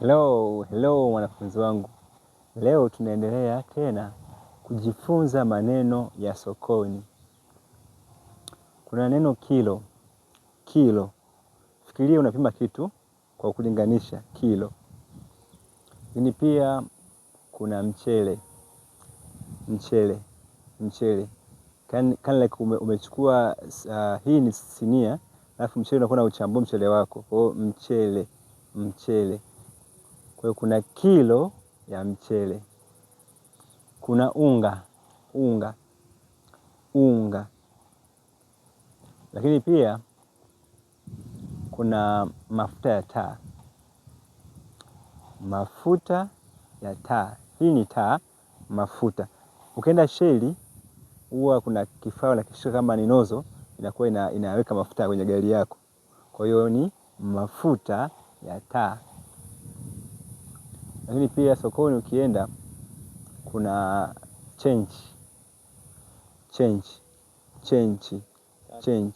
Hello, hello wanafunzi wangu. Leo tunaendelea tena kujifunza maneno ya sokoni. Kuna neno kilo, kilo. Fikiria unapima kitu kwa kulinganisha kilo. Lakini pia kuna mchele, mchele, mchele. Kind like umechukua hii ni sinia, alafu mchele unakuwa unauchambua mchele wako. Kwa hiyo mchele, mchele. Kwa hiyo kuna kilo ya mchele. Kuna unga, unga, unga. Lakini pia kuna mafuta ya taa. Mafuta ya taa. Hii ni taa, mafuta. Ukienda sheli huwa kuna kifaa unakishika kama ni nozo, inakuwa inaweka mafuta kwenye gari yako. Kwa hiyo ni mafuta ya taa. Lakini pia sokoni ukienda kuna change, change, change, change.